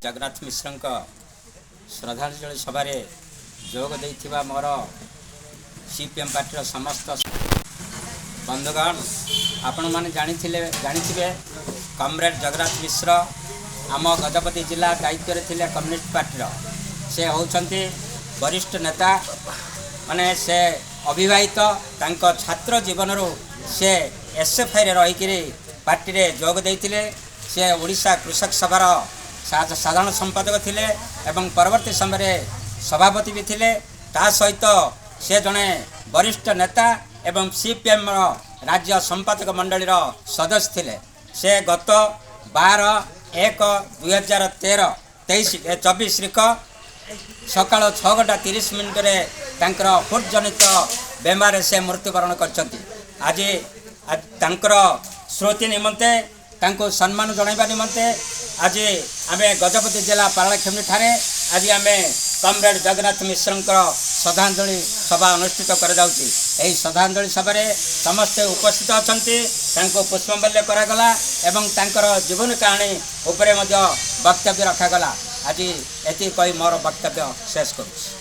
ଜଗନ୍ନାଥ ମିଶ୍ରଙ୍କ ଶ୍ରଦ୍ଧାଞ୍ଜଳି ସଭାରେ ଯୋଗ ଦେଇଥିବା ମୋର ସିପିଏମ୍ ପାର୍ଟିର ସମସ୍ତ ବନ୍ଧୁଗଣ, ଆପଣମାନେ ଜାଣିଥିଲେ, ଜାଣିଥିବେ, କମ୍ରେଡ଼ ଜଗନ୍ନାଥ ମିଶ୍ର ଆମ ଗଜପତି ଜିଲ୍ଲା ଦାୟିତ୍ୱରେ ଥିଲେ କମ୍ୟୁନିଷ୍ଟ ପାର୍ଟିର। ସେ ହେଉଛନ୍ତି ବରିଷ୍ଠ ନେତା। ମାନେ ସେ ଅବିବାହିତ। ତାଙ୍କ ଛାତ୍ର ଜୀବନରୁ ସେ ଏସ୍ଏଫ୍ଆଇରେ ରହିକରି ପାର୍ଟିରେ ଯୋଗ ଦେଇଥିଲେ। ସେ ଓଡ଼ିଶା କୃଷକ ସଭାର ସାଧାରଣ ସମ୍ପାଦକ ଥିଲେ ଏବଂ ପରବର୍ତ୍ତୀ ସମୟରେ ସଭାପତି ବି ଥିଲେ। ତା ସହିତ ସେ ଜଣେ ବରିଷ୍ଠ ନେତା ଏବଂ ସିପିଏମ୍ର ରାଜ୍ୟ ସମ୍ପାଦକ ମଣ୍ଡଳୀର ସଦସ୍ୟ ଥିଲେ। ସେ ଗତ 12/1/2013, 23, 24 ତାରିଖ ସକାଳ 6 ଘଣ୍ଟା 30 ମିନିଟରେ ତାଙ୍କର ହୃଦଜନିତ ବେମାରରେ ସେ ମୃତ୍ୟୁବରଣ କରିଛନ୍ତି। ଆଜି ତାଙ୍କର ସ୍ମୃତି ନିମନ୍ତେ, ତାଙ୍କୁ ସମ୍ମାନ ଜଣାଇବା ନିମନ୍ତେ ଆଜି ଆମେ ଗଜପତି ଜିଲ୍ଲା ପାରଳାଖେମୁଣ୍ଡିଠାରେ ଆଜି ଆମେ କମ୍ରେଡ଼ ଜଗନ୍ନାଥ ମିଶ୍ରଙ୍କର ଶ୍ରଦ୍ଧାଞ୍ଜଳି ସଭା ଅନୁଷ୍ଠିତ କରାଯାଉଛି। ଏହି ଶ୍ରଦ୍ଧାଞ୍ଜଳି ସଭାରେ ସମସ୍ତେ ଉପସ୍ଥିତ ଅଛନ୍ତି। ତାଙ୍କୁ ପୁଷ୍ପମାଲ୍ୟ କରାଗଲା ଏବଂ ତାଙ୍କର ଜୀବନ କାହାଣୀ ଉପରେ ମଧ୍ୟ ବକ୍ତବ୍ୟ ରଖାଗଲା। ଆଜି ଏତିକି କହି ମୋର ବକ୍ତବ୍ୟ ଶେଷ କରୁଛି।